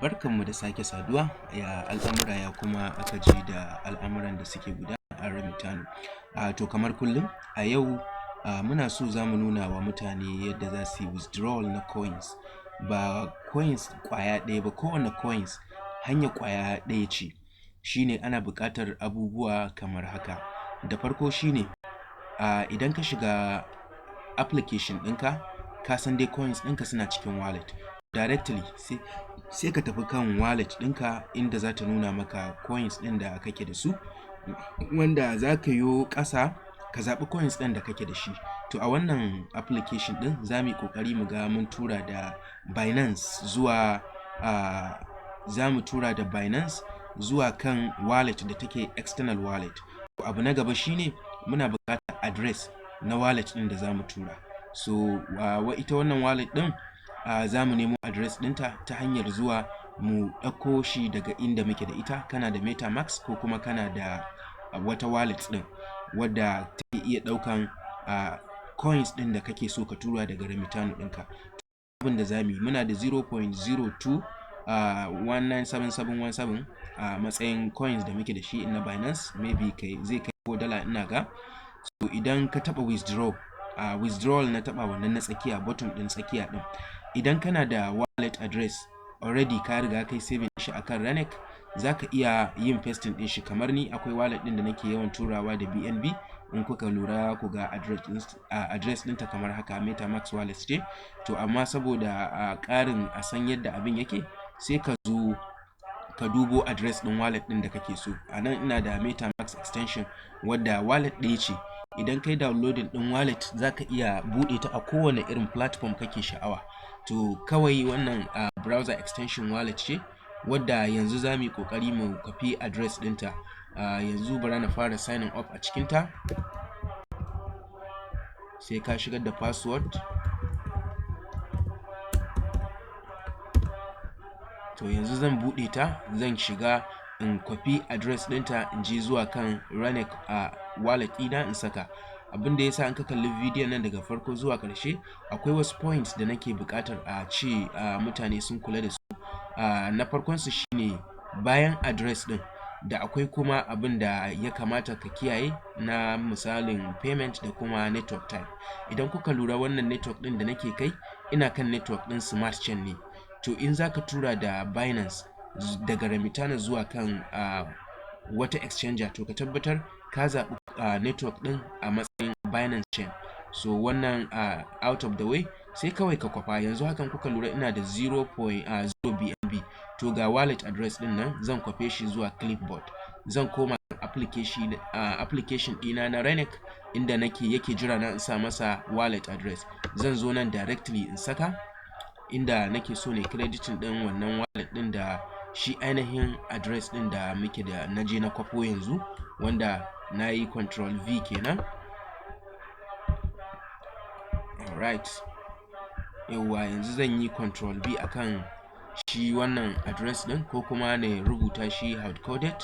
Barkanmu da sake saduwa. Ya al'amura, ya kuma aka ji da al'amuran da suke gudana a Remitano? To, kamar kullum a yau muna so za mu nuna wa mutane yadda za su yi withdrawal na coins, ba coins ƙwaya ɗaya ba, kowane coins hanya ƙwaya ɗaya ce. Shine ana buƙatar abubuwa kamar haka. Da farko shine idan ka shiga application ɗinka, ka san dai coins ɗinka suna cikin wallet directly, sai ka tafi kan wallet ɗinka inda za ta nuna maka coins ɗin da kake da su, wanda za ka yo ƙasa ka zaɓi coins ɗin da kake da shi. To, a wannan application ɗin za mu yi ƙoƙari mu ga mun tura da Binance zuwa za mu tura da Binance zuwa kan wallet da take external wallet. Abu na gaba shine muna buƙatar address na wallet ɗin da za mu tura. So ita wannan wallet ɗin za mu nemo address ɗinta ta hanyar zuwa mu ɗauko shi daga inda muke da ita. Kana da MetaMask ko kuma kana da wata wallet ɗin wadda take iya ɗaukan coins ɗin da kake so ka tura daga Remitano ɗinka. Abin da za mu yi, muna da 0.02 197717 a matsayin coins da muke da shi na Binance, maybe kai zai kai ko dala ina ga. So idan ka taɓa withdraw, withdrawal na taɓa, wannan na tsakiya, button ɗin tsakiya ɗin. Idan kana da wallet address already, ka riga kai saving shi akan Renek, za ka iya yin pasting ɗin shi. Kamar ni, akwai wallet ɗin da nake yawan turawa da BNB. In kuka lura, ku ga address ɗinta kamar haka, MetaMask wallet ce. To, amma saboda ƙarin a san yadda abin yake, sai ka zo ka dubo address ɗin wallet ɗin da kake so. A nan ina da MetaMask extension, wadda wallet ɗaya ce. Idan kai downloading ɗin wallet, za ka iya buɗe ta a kowane irin platform kake sha'awa. To, kawai wannan browser extension wallet ce wadda yanzu za mu yi ƙoƙari mu kwafi address ɗinta. Yanzu bara na fara signing up a cikinta. Sai ka shigar da password. To, yanzu zan buɗe ta, zan shiga in kwafi address ɗinta, in je zuwa kan Renek a wallet ɗina in saka. Abin da yasa, in ka kalli bidiyon nan daga farko zuwa ƙarshe, akwai wasu points da nake buƙatar a ce mutane sun kula da su. Na farkon su shine, bayan address ɗin da akwai kuma abin da ya kamata ka kiyaye na misalin payment da kuma network type. Idan kuka lura, wannan network ɗin da nake kai, ina kan network ɗin Smart Chain ne. To, in zaka tura da Binance daga Remitano zuwa kan wata exchanger, to ka tabbatar ka zaɓi network ɗin a matsayin Binance Chain. So wannan out of the way, sai kawai ka kwafa. Yanzu hakan kuka lura, ina da 0.0 BNB. To, ga wallet address ɗin nan, zan kwafe shi zuwa clipboard. Zan koma application ɗina na Renek inda nake yake jira na in sa masa wallet address. Zan zo nan directly in saka inda nake so ne crediting ɗin wannan wallet ɗin da shi ainihin address ɗin da muke da na je na kwafo yanzu, wanda na yi Control V kenan. Alright, yauwa, yanzu zan yi Control V akan shi wannan address ɗin, ko kuma na rubuta shi hard coded.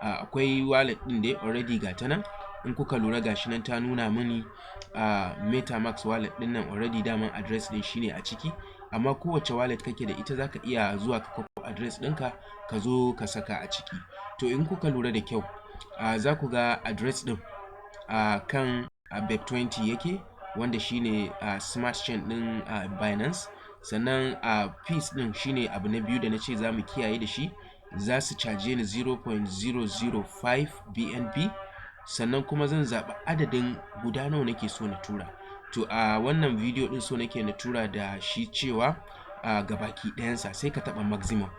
Akwai wallet ɗin dai already, ga ta nan. In kuka lura, gashi nan ta nuna mini MetaMask wallet ɗin nan already, daman address ɗin shine a ciki. Amma kowace wallet kake da ita, zaka iya zuwa ka kwafo address ɗinka, ka zo ka saka a ciki. To, in kuka lura da kyau, za ku ga address ɗin kan BEP20 yake, wanda shine smart chain ɗin Binance. Sannan a fees ɗin shine abu na biyu da na ce za mu kiyaye da shi. Za su caje ni 0.005 BNB. Sannan kuma zan zaɓi adadin guda nawa nake so na tura. To, a wannan bidiyo ɗin so nake na tura da shi cewa a gabaki ɗayansa, sai ka taɓa maximum.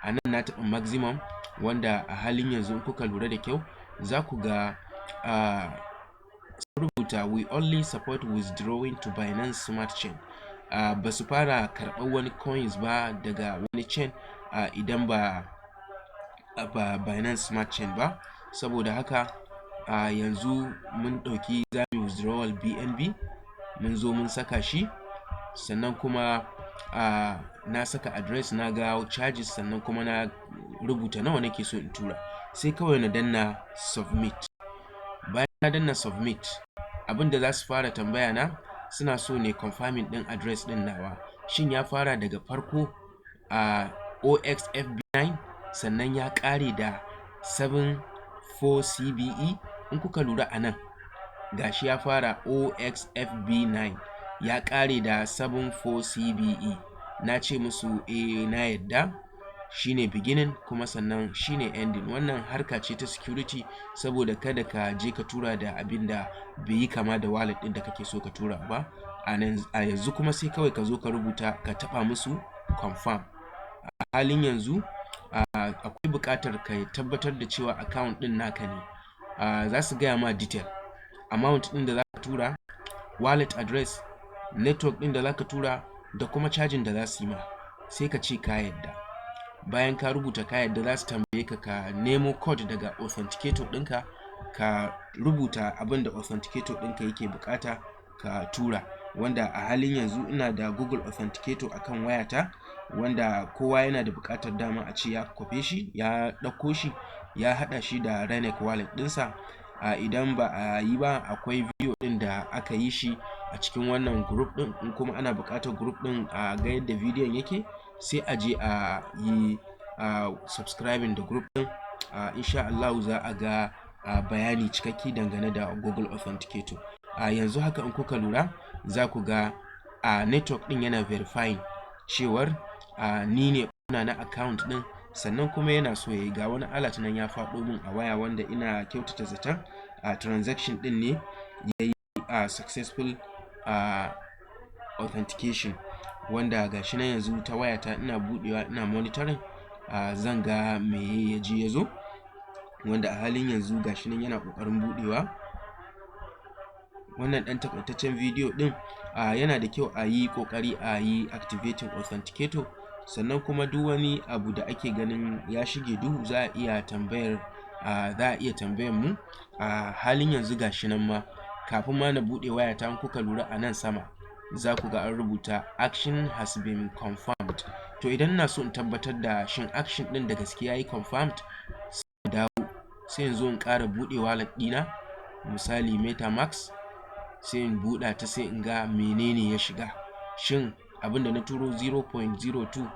A nan na taɓa maximum, wanda a halin yanzu in kuka lura da kyau, za ku ga rubuta "We only support withdrawing to Binance Smart Chain". Ba su fara karɓar wani coins ba daga wani chain idan ba Binance Smart Chain ba. Saboda haka yanzu mun ɗauki zamu withdrawal BNB, mun zo mun saka shi. Sannan kuma na saka address, na ga charges, sannan kuma na rubuta nawa nake so in tura. Sai kawai na danna submit. Bayan na danna submit, abin da za su fara tambaya na, suna so ne confirming ɗin address ɗin nawa, shin ya fara daga farko a 0xFB9, sannan ya ƙare da 74CBE. In kuka lura a nan, gashi ya fara 0xFB9, ya ƙare da 74CBE. Na ce musu eh, na yadda, shine beginning kuma sannan shine ending. Wannan harka ce ta security, saboda kada ka je ka tura da abin da bai yi kama da wallet ɗin da kake so ka tura ba. A yanzu kuma sai kawai ka zo ka rubuta, ka taɓa musu confirm. A halin yanzu akwai buƙatar ka tabbatar da cewa account ɗin naka ne. Za su gaya ma detail amount ɗin da za ka tura, wallet address, network ɗin da za ka tura, da kuma cajin da za su yi ma. Sai ka ce ka yadda. Bayan ka rubuta ka yadda, za su tambaye ka ka nemo code daga authenticator ɗinka, ka rubuta abin da authenticator ɗinka yake buƙata, ka tura. Wanda a halin yanzu ina da Google Authenticator akan wayata, wanda kowa yana da buƙatar dama a ce ya kwafe shi, ya ɗauko shi, ya haɗa shi da Renek wallet ɗinsa. Idan ba a yi ba, akwai video ɗin da aka yi shi a cikin wannan group ɗin. In kuma ana buƙatar group ɗin a ga yadda bidiyon yake, sai a je a yi subscribing da group ɗin. Insha Allahu za a ga bayani cikakke dangane da Google Authenticator. A yanzu haka, in kuka lura, za ku ga a network ɗin yana verifying cewar ni ne owner na account ɗin. Sannan kuma yana so ya yi, ga wani alert nan ya faɗo min a waya, wanda ina kyautata zaton a transaction ɗin ne ya yi a successful authentication, wanda ga shi nan yanzu ta wayata ina buɗewa, ina monitoring, zan ga me ya je ya zo. Wanda a halin yanzu ga shi nan yana ƙoƙarin buɗewa. Wannan ɗan takaitaccen bidiyo ɗin, yana da kyau a yi ƙoƙari a yi activating authenticator. Sannan kuma duk wani abu da ake ganin ya shige duhu, za a iya tambayar mu. A halin yanzu ga shi nan ma, kafin ma na buɗe wayata, in kuka lura, a nan sama za ku ga an rubuta "Action has been confirmed". To, idan ina so in tabbatar da shin action ɗin da gaske ya yi confirmed, sai dawo, sai in zo in ƙara buɗe wallet ɗina, misali MetaMask, sai in buɗa ta, sai in ga menene ya shiga. Shin abin da na turo 0.02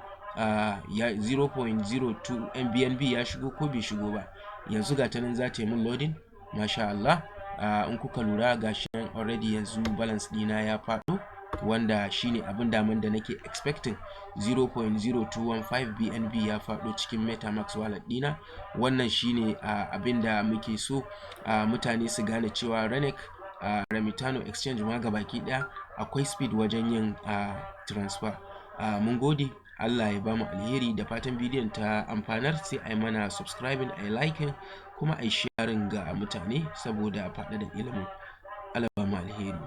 ya 0.02 MBNB ya shigo ko bai shigo ba? Yanzu ga ta nan za ta yi min loading, masha Allah. In kuka lura, ga shi nan already yanzu balance ɗina ya faɗo, wanda shine abin daman da nake expecting. 0.0215 BNB ya faɗo cikin MetaMask wallet ɗina. Wannan shine abin da muke so mutane su gane, cewa Renek, Remitano Exchange ma gabaki ɗaya, akwai speed wajen yin transfer. Mun gode, Allah ya bamu alheri. Da fatan bidiyon ta amfanar. Sai a yi mana subscribing, a yi liking, kuma a yi sharing ga mutane saboda faɗaɗa ilimin. Allah ba mu alheri.